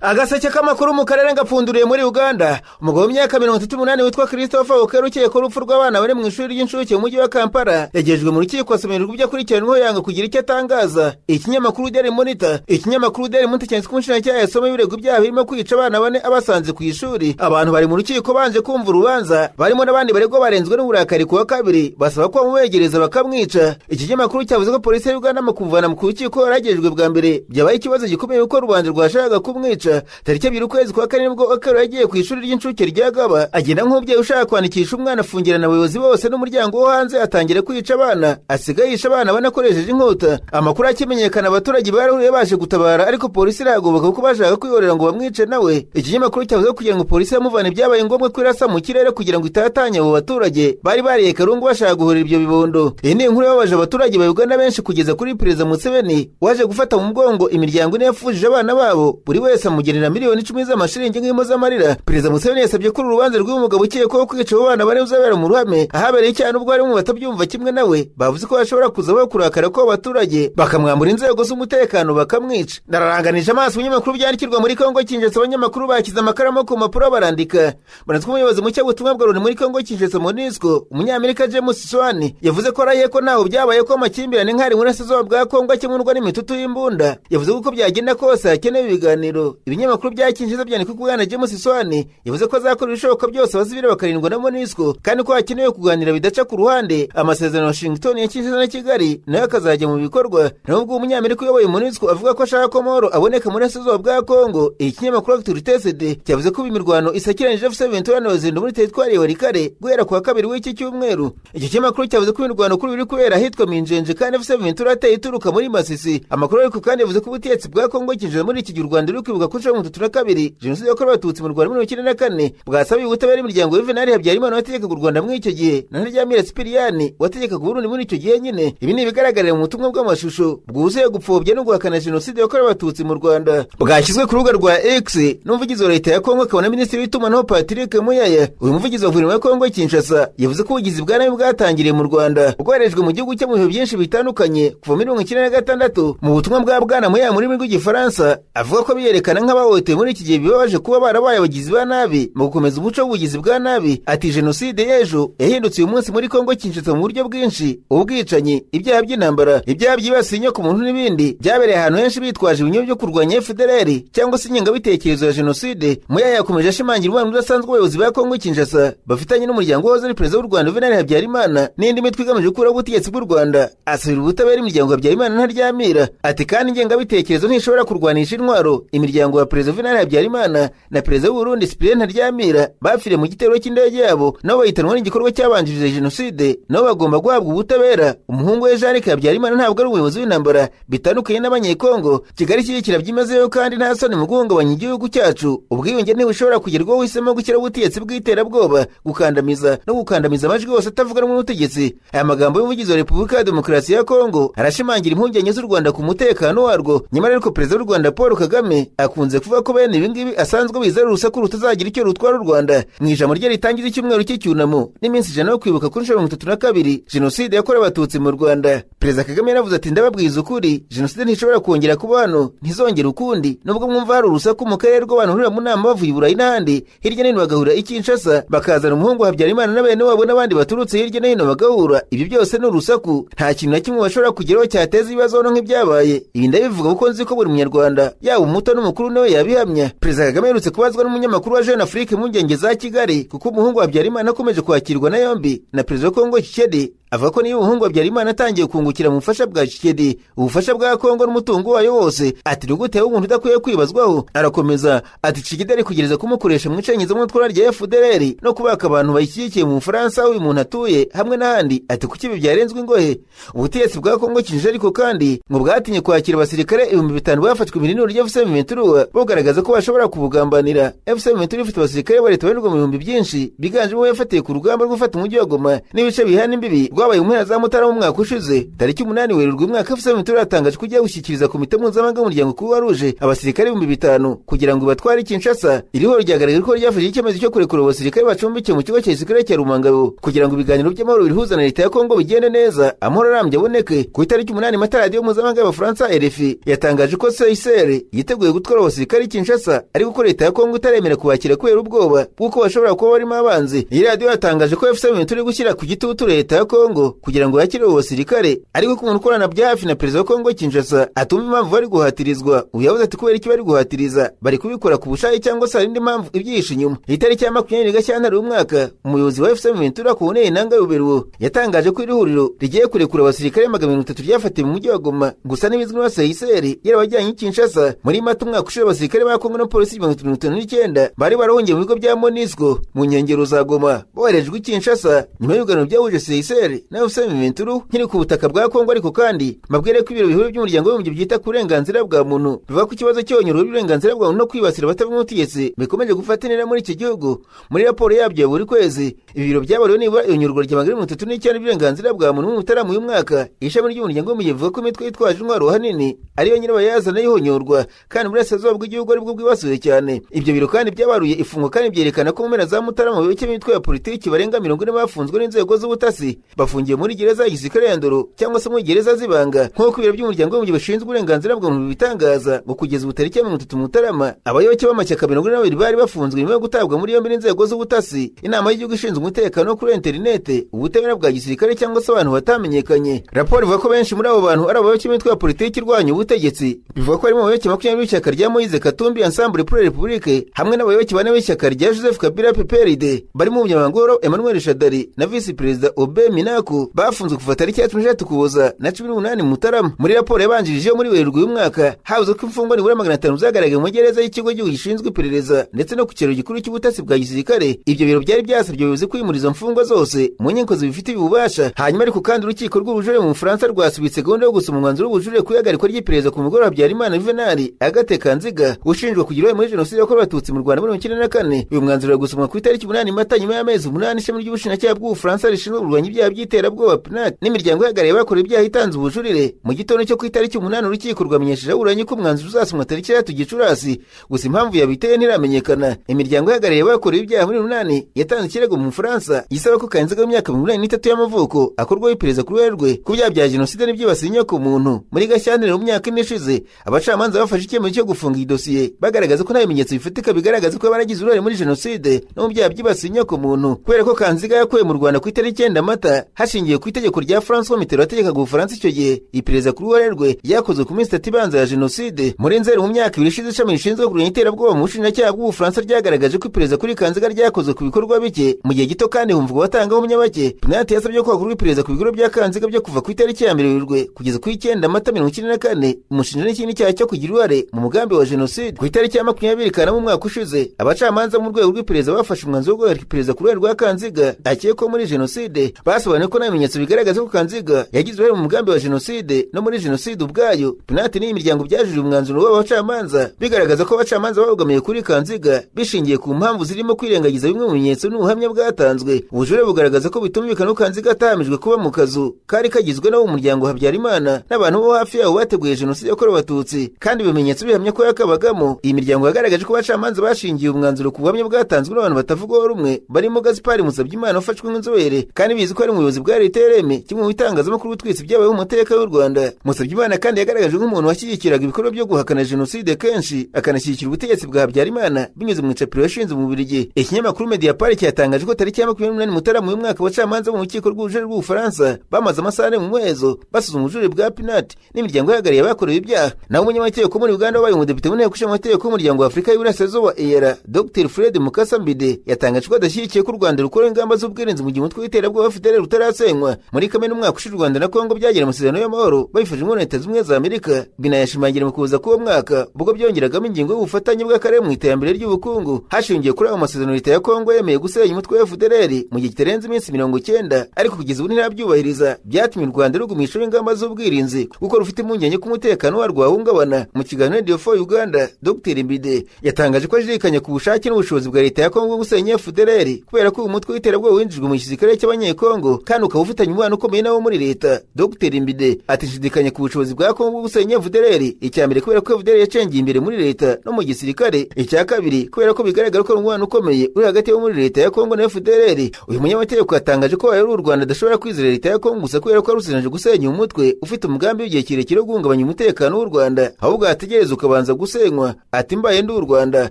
Agaseke k'amakuru mu karere gapfunduriye muri Uganda. Umugabo w'imyaka 38 witwa Christopher Okello, ukekwaho urupfu rw'abana bari mu ishuri ry'incuke mu mujyi wa Kampala, yagejejwe mu rukiko, asomererwa ibyo akurikiranyweho, yanga kugira icyo atangaza. Ikinyamakuru Daily Monitor cyanditse ko umushinjacyaha yasomye ibirego ibyaha birimo kwica abana bane abasanze ku ishuri. Abantu bari mu rukiko banje kumva urubanza, barimo n'abandi baregwa, barenzwe n'uburakari ku wa kabiri, basaba ko bamubegereza bakamwica. Iki kinyamakuru cyavuze ko polisi ya Uganda mu kumuvana mu rukiko yaragejejwe bwa mbere byabaye ikibazo gikomeye, kuko rubanda rwashakaga kumwica. Tariki 2 ukwezi kwa kane nibwo Okello yagiye ku ishuri ry'incuke rya Gaba, agenda nk'umubyeyi ushaka kwandikisha umwana, afungirana abayobozi bose n'umuryango wo hanze, atangira kwica abana. Asigaye yisha abana banakoresheje inkota. Amakuru akimenyekana, abaturage barahuriye baje gutabara, ariko polisi irahagoboka kuko bashaka kwihorera ngo bamwice nawe. Ikinyamakuru cyavuze ko kugira ngo polisi yamuvane byabaye ngombwa ko irasa mu kirere kugira ngo itatanye abo baturage bari bariye karungu bashaka guhorera ibyo bibondo. Iyi ni inkuru yababaje abaturage ba Uganda benshi, kugeza kuri Perezida Museveni waje gufata mu mugongo imiryango ine yapfushije abana babo, buri wese amugenera miliyoni 10 z'amashiringi nk'impozamarira. Perezida Museveni yasabye ko uru rubanza rw'uyu mugabo ukekwaho kwica abo bana bane ruzabera mu ruhame ahabereye icyaha, nubwo harimo batabyumva kimwe nawe, bavuze ko bashobora kuza kurakara ko abaturage bakamwambura inzego z'umutekano bakamwica. Ndararanganije amaso ibinyamakuru byandikirwa muri Kongo Kinshasa. Abanyamakuru bashyize amakaramu ku mpapuro barandika. Banatwa umuyobozi mushya w'ubutumwa bwa Loni muri Kongo Kinshasa, MONUSCO, Umunyamerika James Swan, yavuze ko arahiye ko ntaho byabaye ko amakimbirane nk'ari muri burasirazuba bwa Kongo akemurwa n'imitutu y'imbunda. Yavuze ko uko byagenda kose hakenewe ibiganiro. Ibinyamakuru bya Kinshasa byandika ko Bwana James Swan yavuze ko azakora ibishoboka byose abasivile bakarindwa na MONUSCO, kandi ko hakenewe kuganira bidaca ku ruhande, amasezerano ya Washington, ya Kinshasa na Kigali nayo akazajya mu bikorwa. Nubwo Umunyamerika uyoboye MONUSCO avuga ko ashaka ko amahoro aboneka muri burasirazuba bwa Kongo, ikinyamakuru Actualité cyavuze ko imirwano isakiranyije AFC M23 na Wazalendo muri teritwari ya Walikale guhera ku wa kabiri w'iki cyumweru. Icyo kinyamakuru cyavuze ko imirwano kuri iri kubera ahitwa Minjenje, kandi AFC M23 ateye ituruka muri Masisi. Amakuru ariko kandi yavuze ko ubutegetsi bwa Kongo Kinshasa, muri iki gihe u Rwanda ruri kwibuka ku nshuro 32 jenoside yakorewe Abatutsi mu Rwanda muri 94, bwasabiye ubutabera imiryango Juvenal Habyarimana wategekaga u Rwanda muri icyo gihe na Ntaryamira Sipiriyani wategekaga Burundi muri icyo gihe nyine. Ibi ni ibigaragarira mu butumwa bw'amashusho bwuzuye gupfobya no guhakana jenoside yakorewe Abatutsi mu Rwanda, bwashyizwe ku rubuga rwa X n'umuvugizi wa leta ya Kongo akaba na minisitiri w'itumanaho Patrick Muyaya. Uyu muvugizi wa guverinoma ya Kongo Kinshasa yavuze ko ubugizi bwa nabi bwatangiriye mu Rwanda bwoherejwe mu gihugu cye mu bihe byinshi bitandukanye kuva muri 96. Mu butumwa bwa Bwana Muyaya mu rurimi rw'Igifaransa, avuga ko biyerekana nk'abahohotewe muri iki gihe bibabaje kuba barabaye abagizi ba nabi mu gukomeza umuco w'ubugizi bwa nabi. Ati: "Jenoside y'ejo yahindutse uyu munsi muri Kongo Kinshasa mu buryo bwinshi. Ubwicanyi, ibyaha by'intambara, ibyaha byibasiye inyokomuntu n'ibindi byabereye ahantu henshi bitwaje ibinyobwa byo kurwanya FDLR cyangwa se ingengabitekerezo ya jenoside." Muyaya yakomeje ashimangira umubano udasanzwe abayobozi ba Kongo Kinshasa bafitanye n'umuryango wahoze ari perezida w'u Rwanda Juvenal Habyarimana n'indi mitwe igamije gukuraho ubutegetsi bw'u Rwanda, asabira ubutabera imiryango Habyarimana Ntaryamira. Ati: "Kandi ingengabitekerezo ntishobora kurwanisha intwaro. Imiryango ya perezida Juvenal Habyarimana na perezida w'u Burundi Cyprien Ntaryamira bapfiriye mu gitero cy'indege yabo, nabo bahitanwa n'igikorwa cyabanjirije jenoside, nabo bagomba guhabwa ubutabera. Umuhungu we Jean Luc Habyarimana ntabwo ari umuyobozi w'intambara, bitandukanye n'Abanyekongo Kigali ishyigikira byimazeyo, kandi nta soni mu guhungabanya igihugu cyacu. Ubwiyunge ntibushobora kugerwaho uhisemo gushyiraho ubutegetsi bw'iterabwoba, gukandamiza no gukandamiza amajwi yose atavuga rumwe n'ubutegetsi." Aya magambo y'umuvugizi wa Repubulika ya Demokarasi ya Kongo arashimangira impungenge z'u Rwanda ku mutekano warwo. Nyamara ariko perezida w'u Rwanda Paul Kagame akunze kuvuga ko bene ibi ngibi asanzwe biza ari urusaku rutazagira icyo rutwara u Rwanda. Mu ijambo rye ritangiza icyumweru cy'icyunamo n'iminsi 100 yo kwibuka kuri nshuro 32 jenoside yakorewe Abatutsi mu Rwanda, Perezida Kagame yaravuze ati: "Ndababwiza ukuri, jenoside ntishobora kongera kuba hano, ntizongera ukundi. Nubwo mwumva hari urusaku mu karere rw'abantu bahurira mu nama bavuye i Burayi n'ahandi hirya no hino, bagahurira i Kinshasa, bakazana umuhungu Habyarimana na bene wabo n'abandi baturutse hirya no hino bagahura, ibyo byose ni urusaku. Nta kintu na kimwe bashobora kugeraho cyateza ibibazo hano nk'ibyabaye. Ibi ndabivuga kuko nzi ko buri Munyarwanda, yaba umuto n'umukuru, nawe yabihamya." Perezida Kagame aherutse kubazwa n'umunyamakuru wa Jeune Afrique impungenge za Kigali kuko umuhungu wa Habyarimana akomeje kwakirwa na yombi na perezida wa Kongo Tshisekedi, avuga ko niba umuhungu wa Habyarimana atangiye kungukira mu bufasha bwa Tshisekedi, ubufasha bwa Kongo n'umutungo wayo wose, ati: "Ni gute umuntu udakwiye kwibazwaho?" Arakomeza ati: "Tshisekedi ari kugereza kumukoresha mu icengezamatwara rya FDLR no kubaka abantu bayishyigikiye mu Bufaransa aho uyu muntu atuye hamwe n'ahandi." Ati: "Kuki ibi byarenzwe ingohe?" Ubutegetsi bwa Kongo Kinshasa ariko kandi ngo bwatinye kwakira abasirikare 5000 bafashwe imirindiro rya AFC M23, bugaragaza ko bashobora kubugambanira. AFC M23 ifite abasirikare ba leta babarirwa mu bihumbi byinshi, biganjemo yafatiye ku rugamba rwo gufata umujyi wa Goma n'ibice bihana imbibi. Rwabaye mu mpera za Mutarama umwaka ushize. Tariki 8 Werurwe umwaka AFC M23 yatangaje ko igiye gushyikiriza komite mpuzamahanga y'umuryango Croix Rouge abasirikare 5000 kugira ngo batware Kinshasa. Iri huriro ryagaragaje ko ryafashe icyemezo cyo kurekura abasirikare bacumbikiwe mu kigo cya gisirikare cya Rumangabo kugira ngo ibiganiro by'amahoro bihuza na leta ya Kongo bigende neza, amahoro arambye aboneke. Ku itariki 8 Mata, radiyo mpuzamahanga y'Abafaransa RFI yatangaje ko CICR yiteguye gutwara abasirikare Kinshasa, ariko ko leta ya Kongo itaremera kubakira kubera ubwoba bw'uko bashobora kuba barimo abanzi. Iyi radiyo yatangaje ko AFC M23 iri gushyira ku gitutu leta ya Kongo kugira ngo yakire abo basirikare, ariko ko umuntu ukorana bya hafi na perezida wa Kongo Kinshasa atumva impamvu bari guhatirizwa. Uyu yavuze ati: "Kubera iki bari guhatiriza? Bari kubikora ku bushake cyangwa se hari indi mpamvu ibyihishe inyuma?" Itariki ya 20 Gashyantare uyu mwaka, umuyobozi wa AFC M23 Corneille Nangaa Yobeluo yatangaje ko iri huriro rigiye kurekura abasirikare 300 ryafatiwe mu mujyi wa Goma, gusa n'ibizwi nka CICR yarabajyanye i Kinshasa. Muri Mata umwaka ushize, abasirikare ba Kongo na polisi 59 bari barahungiye mu bigo bya MONUSCO mu nkengero za Goma boherejwe i Kinshasa nyuma y'ibiganiro byahuje CICR na AFC M23 nkiri ku butaka bwa Kongo. Ariko kandi mbabwire ko ibiro bihuru by'umuryango w'abibumbye byita ku burenganzira bwa muntu bivuga ko ikibazo cy'ihonyorwa ry'uburenganzira bwa muntu no kwibasira abatavuga ubutegetsi bikomeje gufata intera muri iki gihugu. Muri raporo yabyo ya buri kwezi, ibi biro byabariwe nibura ihonyorwa rya 239 ry'uburenganzira bwa muntu mu Mutarama uyu mwaka. Ishami ry'umuryango w'abibumbye rivuga ko imitwe yitwaje intwaro ahanini ariyo nyirabayazana y'ihonyorwa, kandi uburasirazuba bw'igihugu aribwo bwibasiwe cyane. Ibyo biro kandi byabaruye ifungwa kandi byerekana ko mu mpera za Mutarama abayoboke b'imitwe ya politiki barenga 40 bafunzwe n'inzego z'ubutasi, bafungiye muri gereza ya gisirikare ya Ndolo cyangwa se muri gereza z'ibanga, nk'uko ibiro by'umuryango w'abibumbye bishinzwe uburenganzira bwa muntu bibitangaza. Ngo kugeza ubu tariki ya 30 Mutarama, abayoboke b'amashyaka 42 bari bafunzwe nyuma yo gutabwa muri yombi n'inzego z'ubutasi, inama y'igihugu ishinzwe umutekano wo kuri interinete, ubutabera bwa gisirikare cyangwa se abantu batamenyekanye. Raporo ivuga ko benshi muri abo bantu ari abayoboke b'imitwe ya politiki irwanya ubutegetsi. Bivuga ko harimo abayoboke 20 b'ishyaka rya Moise Katumbi Ensemble pour la République hamwe n'abayoboke 4 b'ishyaka rya Joseph Kabila PPRD, barimo umunyamabanga uhoraho Emmanuel Shadary na visi perezida Aubin Minaku, bafunzwe kuva tariki ya 13 Ukuboza na 18 Mutarama. Muri raporo yabanjirije yo muri Werurwe uyu mwaka, havuze ko imfungwa nibura 500 zagaragaye mu magereza y'ikigo cy'igihugu gishinzwe iperereza ndetse no ku kiraro gikuru cy'ubutasi bwa gisirikare. Ibyo biro byari byasabye abayobozi kwimura izo mfungwa zose mu nkiko zibifitiye ububasha. Hanyuma ariko kandi urukiko rw'ubujurire mu Bufaransa rwasubitse gahunda yo gusoma umwanzuro w'ubujurire ku ihagarikwa ry'iperereza ku mugore wa Habyarimana Juvenal, Agathe Kanziga, ushinjwa kugira uruhare muri jenoside yakorewe Abatutsi mu Rwanda muri 1994. Uyu mwanzuro gusomwa ku itariki 8 Mata, nyuma y'amezi 8 ishami ry'ubushinjacyaha bw'Ubufaransa rishinzwe kurwanya ibyaha by'iterabwoba PNAT n'imiryango ihagarariye abakorewe ibyaha itanze ubujurire. Mu gitondo cyo ku itariki 8, urukiko rwamenyesheje ababuranyi ko umwanzuro uzasomwa tariki 3 Gicurasi, gusa impamvu yabiteye ntiramenyekana. Imiryango ihagarariye abakorewe ibyaha muri 8 yatanze ikirego mu Bufaransa gisaba ko Kanziga w'imyaka 83 y'amavuko akorwaho iperereza ku ruhare rwe ku byaha bya jenoside n'ibyibasiye inyoko muntu. Muri Gashyantare mu myaka 4 ishize, abacamanza bafashe icyemezo cyo gufunga iyi dosiye, bagaragaza ko nta bimenyetso bifatika bigaragaza ko baragize uruhare muri jenoside no mu byaha byibasiye inyoko muntu. Kubera ko Kanziga yakuwe mu Rwanda ku itariki 9 Mata hashingiwe ku itegeko rya François Mitterrand wategekaga Ubufaransa icyo gihe, iperereza ku ruhare rwe ryakozwe ku minsi 3 ibanza ya jenoside. Muri Nzeri mu myaka 2 ishize, ishami rishinzwe kurwanya iterabwoba mu bushinjacyaha bw'Ubufaransa ryagaragaje ko iperereza kuri Kanziga ryakozwe ku bikorwa bike mu gihe gito, kandi humvwa abatangabuhamya bake. PNAT yasabye ko hakorwa iperereza ku bikorwa bya Kanziga byo kuva ku itariki ya 1 Werurwe kugeza ku 9 Mata 94, umushinja n'ikindi cyaha cyo kugira uruhare mu mugambi wa jenoside. Ku itariki ya 20 Kanama umwaka ushize, abacamanza mu rwego rw'iperereza bafashe umwanzuro wo guhagarika iperereza ku ruhare rwa Kanziga akekwaho muri jenoside. Basobanuye ko nta bimenyetso bigaragaza ko Kanziga yagize uruhare mu mugambi wa jenoside no muri jenoside ubwayo. PNAT n'iyi miryango byajuriye umwanzuro w'abacamanza, bigaragaza ko abacamanza babogamiye kuri Kanziga bishingiye ku mpamvu zirimo kwirengagiza bimwe mu bimenyetso n'ubuhamya bwatanzwe. Ubujurire bugaragaza ko bitumvikana ko Kanziga atahamijwe kuba mu kazu kari kagizwe n'abo mu muryango Habyarimana n'abantu bo hafi yabo bateguye jenoside yakorewe Abatutsi, kandi ibimenyetso bihamya ko yakabagamo. Iyi miryango yagaragaje ko abacamanza bashingiye umwanzuro ku buhamya bwatanzwe n'abantu batavugwaho rumwe, barimo Gaspard Musabyimana wafashwe nk'inzobere kandi bizi ko ari umuyobozi bwa RTLM, kimwe mu bitangazamakuru bitwitse ibyabayeho mu mateka y'u Rwanda. Musabyimana kandi yagaragajwe nk'umuntu washyigikiraga ibikorwa byo guhakana jenoside kenshi, akanashyigikira ubutegetsi bwa Habyarimana binyuze mu icapiro yashinze mu Bubiligi. Ikinyamakuru Mediapart cyatangaje ko tariki ya 28 Mutarama uyu mwaka, abacamanza bo mu rukiko rw'ubujurire rw'Ubufaransa bamaze amasaha 4 mu muhezo basuzuma ubujurire bwa PNAT n'imiryango ihagarariye abakorewe ibyaha. Naho umunyamategeko muri Uganda wabaye umudepite mu nteko ishinga amategeko y'umuryango wa Afurika y'Iburasirazuba EALA, Dr Fred Mukasa Mbide, yatangaje ko adashyigikiye ko u Rwanda rukora ingamba z'ubwirinzi mu gihe umutwe w'iterabwoba FDLR rutarasenywa. Muri Kamena umwaka ushize, u Rwanda na Kongo byagiranye amasezerano y'amahoro babifashijwemo na Leta Zunze Ubumwe za Amerika, binayashimangira mu kuza k'uwo mwaka ubwo byongeragamo ingingo y'ubufatanye bw'akarere mu iterambere ry'ubukungu. Hashingiwe kuri ayo masezerano, leta ya Kongo yemeye gusenya umutwe wa FDLR mu gihe kitarenze iminsi 90, ariko kugeza ubu ntirabyubahiriza. Byatumye u Rwanda rugumishaho ingamba z'ubwirinzi kuko rufite impungenge ko umutekano warwo wahungabana. Mu kiganiro Radio 4 Uganda, Dr Mbide yatangaje ko ashidikanya ku bushake n'ubushobozi bwa leta ya Kongo gusenya FDLR, kubera ko uyu mutwe w'iterabwoba winjijwe mu gisirikare cy'Abanyekongo kandi Kandi ukaba ufitanye umubano ukomeye nabo muri leta. Dr Mbide ati: "Nshidikanya ku bushobozi bwa Kongo bwo gusenya FDLR. Icya mbere, kubera ko FDLR yacengeye imbere muri leta no mu gisirikare. Icya kabiri, kubera ko bigaragara ko ari umubano ukomeye uri hagati yo muri leta ya Kongo na FDLR." Uyu munyamategeko yatangaje ko ari u Rwanda adashobora kwizera leta ya Kongo gusa kubera ko yarushinje gusenya umutwe ufite umugambi w'igihe kirekire wo guhungabanya umutekano w'u Rwanda, ahubwo yategereza ukabanza gusenywa. Ati: "Mbaye ndi u Rwanda,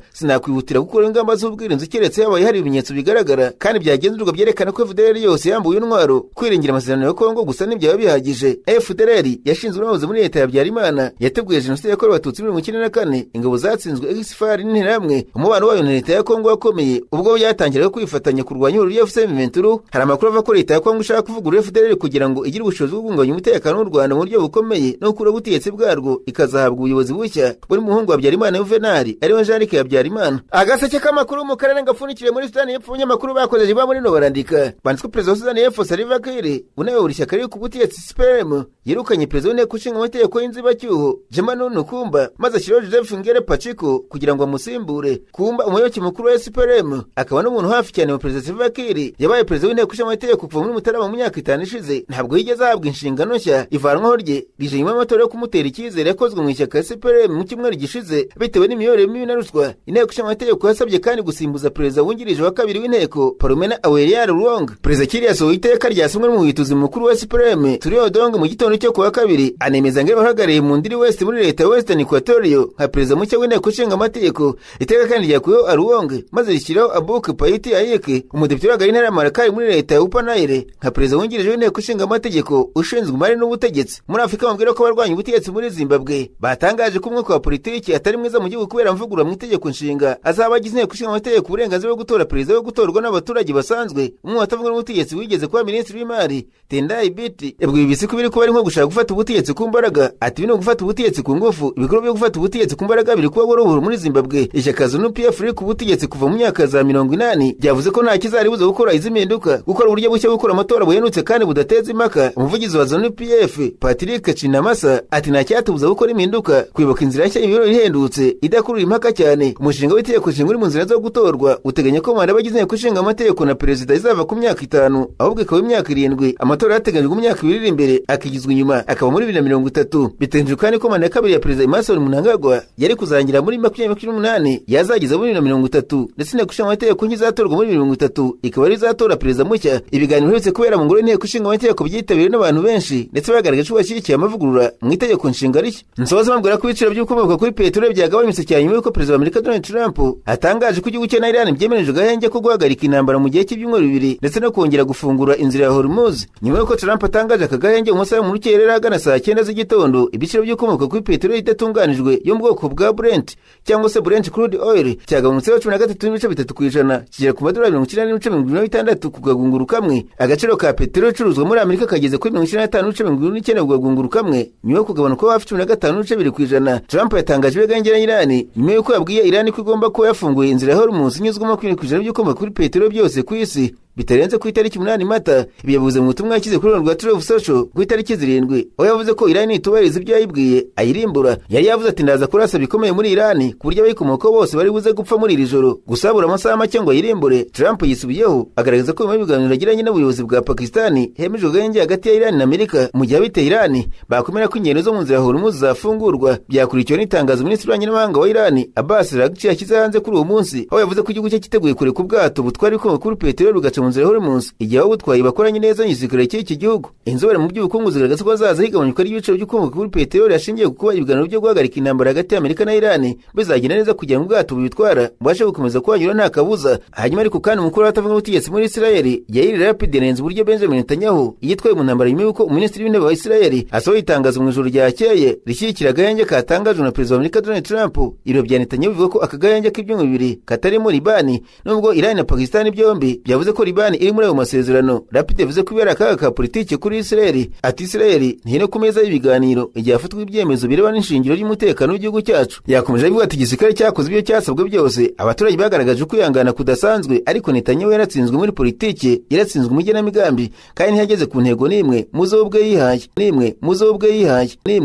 sinakwihutira gukora ingamba z'ubwirinzi keretse habaye hari ibimenyetso bigaragara kandi byagenzurwa byerekana ko FDLR yose yambuwe intwaro. Kwiringira amasezerano ya Kongo gusa ntibyaba bihagije." FDLR yashinzwe n'abahoze muri leta ya Habyarimana, yateguye jenoside yakorewe Abatutsi 94, ingabo zatsinzwe, ex-FAR n'Interahamwe. Umubano wayo na leta ya Kongo wakomeye ubwo byatangiraga kwifatanya kurwanya ihuriro rya AFC M23. Hari amakuru ava ko leta ya Kongo ishaka kuvugurura FDLR kugira ngo igire ubushobozi bwo guhungabanya umutekano w'u Rwanda mu buryo bukomeye no gukuraho ubutegetsi bwarwo, ikazahabwa ubuyobozi bushya buri muhungu wa Habyarimana Juvenal, ariwe Jean Luc Habyarimana. Agaseke k'amakuru mu karere gapfundikiriye muri Sudani y'Epfo. Abanyamakuru bakoze ba muri no barandika, banditswe: Perezida wa Sudani y'Epfo Salva Kiir, unayobora ishyaka riri ku butegetsi SPLM, yirukanye perezida w'inteko ishinga amategeko y'inzibacyuho Jema Nunu Kumba, maze ashyiraho Joseph Ngere Paciko kugira ngo amusimbure. Kumba, umuyoboke mukuru wa SPLM akaba n'umuntu hafi cyane wa perezida Salva Kiir, yabaye perezida w'inteko ishinga amategeko kuva muri Mutarama mu myaka 5 ishize. Ntabwo yigeze ahabwa inshingano nshya. Ivanwaho rye rije nyuma y'amatora yo kumutera icyizere yakozwe mu ishyaka SPLM mu cyumweru gishize bitewe n'imiyoborere mibi na ruswa. Inteko ishinga amategeko yasabye kandi gusimbuza perezida wungirije wa kabiri w'inteko, Paromena Awerial Luong. Perezida Kiir yasohoye iteka ryasomwe n'umuhituzi mukuru wa SPLM Turiyo Dong mu gitondo cyo kuwa kabiri, anemeza ngo uhagarariye Mundiri West muri leta ya Western Equatoria nka perezida mushya w'inteko ishinga amategeko. Iteka kandi ryakuyeho Aruwong maze rishyiraho Abuk Payiti Ayeke, umudepite uhagarariye intara ya Malakal muri leta ya Upper Nile, nka perezida wungirije w'inteko ishinga amategeko ushinzwe imari n'ubutegetsi. Muri Afurika, bambwira ko abarwanya ubutegetsi muri Zimbabwe batangaje ko umwuka wa politiki atari mwiza mu gihugu kubera amavugurura mu itegeko nshinga azaba agize inteko ishinga amategeko uburenganzira bwo gutora perezida wo gutorwa n'abaturage basanzwe. Umwe watavuga n'ubutegetsi wigeze kuba minisitiri w'imari, Tendai Biti, yabwiye BBC ko biri kuba ari nko gushaka gufata ubutegetsi ku mbaraga. Ati: "Ibi ni ugufata ubutegetsi ku ngufu. Ibikorwa byo gufata ubutegetsi ku mbaraga biri kuba buhoro buhoro muri Zimbabwe." Ishyaka ZANU PF riri ku butegetsi kuva mu myaka za 80 ryavuze ko nta kizaribuza gukora izi mpinduka, gukora uburyo bushya bwo gukora amatora buhendutse kandi budateza impaka. Umuvugizi wa ZANU PF, Patrick Chinamasa, ati: "Nta cyatubuza gukora impinduka, kwibuka inzira nshya y'imiyoborere ihendutse idakurura impaka cyane." Umushinga w'itegeko nshinga uri mu nzira zo gutorwa uteganya ko manda abagize inteko ishinga amategeko na perezida izava ku myaka 5 ahubwo ikaba imyaka 7, amatora yateganyijwe mu myaka 2 iri imbere akigizwa inyuma akaba muri 2030. Biteganyijwe kandi ko manda ya kabiri ya perezida Emmerson Mnangagwa yari kuzarangira muri 2028 yazageza muri 2030, ndetse inteko ishinga amategeko ntizatorwa muri 2030 ikaba ari izatora perezida mushya. Ibiganiro biherutse kubera mu ngoro y'inteko ishinga amategeko byitabiriwe n'abantu benshi, ndetse bagaragaje ko bashyigikiye amavugurura mu itegeko nshinga rishya. Nsoza bambwira ko ibiciro by'ibikomoka kuri peteroli byagabanyutse cyane nyuma y'uko perezida wa Amerika Donald Trump atangaje ko igihugu cye na Iran byemereje agahenge ko guhagarika intambara mu gihe cy'ibyumweru 2, ndetse no kongera gufungura inzira ya Hormuz. Nyuma y'uko Trump atangaje aka gahenge mu masaha mu rukerera ahagana saa 9 z'igitondo, ibiciro by'ibikomoka kuri peteroli idatunganijwe yo mu bwoko bwa Brent cyangwa se Brent crude oil cyagabanutseho 13.3%, kigera ku madolari 94.76 ku gagunguru kamwe. Agaciro ka peteroli icuruzwa muri Amerika kageze kuri 95.79 ku gagunguru kamwe, nyuma yo kugabanuka hafi 15.2%. Trump yatangaje ibigenge na Iran nyuma y'uko yabwiye Iran ko igomba kuba yafunguye inzira ya Hormuz inyuzwamo 20% by'ibikomoka kuri peteroli byose ku isi bitarenze ku itariki 8 Mata. Ibi yavuze mu butumwa yashyize kuri rwa Truth Social ku itariki 7, aho yavuze ko Iran itubahiriza ibyo yayibwiye ayirimbura. Yari yavuze ati: "Ndaza kurasa bikomeye muri Iran ku buryo abayikomokaho bose bari buze gupfa muri iri joro." Gusa habura amasaha make ngo ayirimbure, Trump yisubiyeho, agaragaza ko nyuma y'ibiganiro yagiranye n'ubuyobozi bwa Pakistan hemejwe agahenge hagati ya Iran na Amerika mu gihe abiteye Iran bakwemera ko ingendo zo mu nzira ya Hormuz zafungurwa. Byakurikiwe n'itangazo minisitiri w'ububanyi n'amahanga wa Iran Abbas Araghchi yashyize hanze kuri uwo munsi, aho yavuze ko igihugu cye cyiteguye kureka ubwato butwara ibikomoka kuri peteroli bugaca mu nzira ya Hormuz igihe ababutwaye bakoranye neza n'igisirikare cy'iki gihugu. Inzobere mu by'ubukungu zigaragaza ko hazaza higabanyuka ry'ibiciro by'ibikomoka kuri peteroli hashingiye ku kuba ibiganiro byo guhagarika intambara hagati y'Amerika na Iran bizagenda neza kugira ngo ubwato bubitwara bubashe gukomeza kuhanyura nta kabuza. Hanyuma ariko kandi, umukuru w'abatavuga ubutegetsi muri Israel Yair Lapid yanenze uburyo Benjamin Netanyahu yitwaye mu ntambara, nyuma y'uko minisitiri w'intebe wa Israel asohoye itangazo mu ijoro ryakeye rishyigikira agahenge katangajwe na perezida wa Amerika Donald Trump. Ibiro bya Netanyahu bivuga ko aka gahenge k'ibyumweru 2 katarimo Libani, nubwo Iran na Pakistan byombi byavuze ko Libani iri muri ayo masezerano. Lapid yavuze ko ibera akaga ka politiki kuri Israel. Ati: "Israel ntiri ku meza y'ibiganiro igihe hafatwa ibyemezo birebana n'ishingiro ry'umutekano w'igihugu cyacu." Yakomeje avuga ati: "Igisirikare cyakoze ibyo cyasabwe byose, abaturage bagaragaje ukwihangana kudasanzwe, ariko Netanyahu yaratsinzwe muri politiki, yaratsinzwe mu igenamigambi, kandi ntiyageze ku ntego n'imwe muzo ubwe yihaye, n'imwe muzo ubwe yihaye, n'imwe."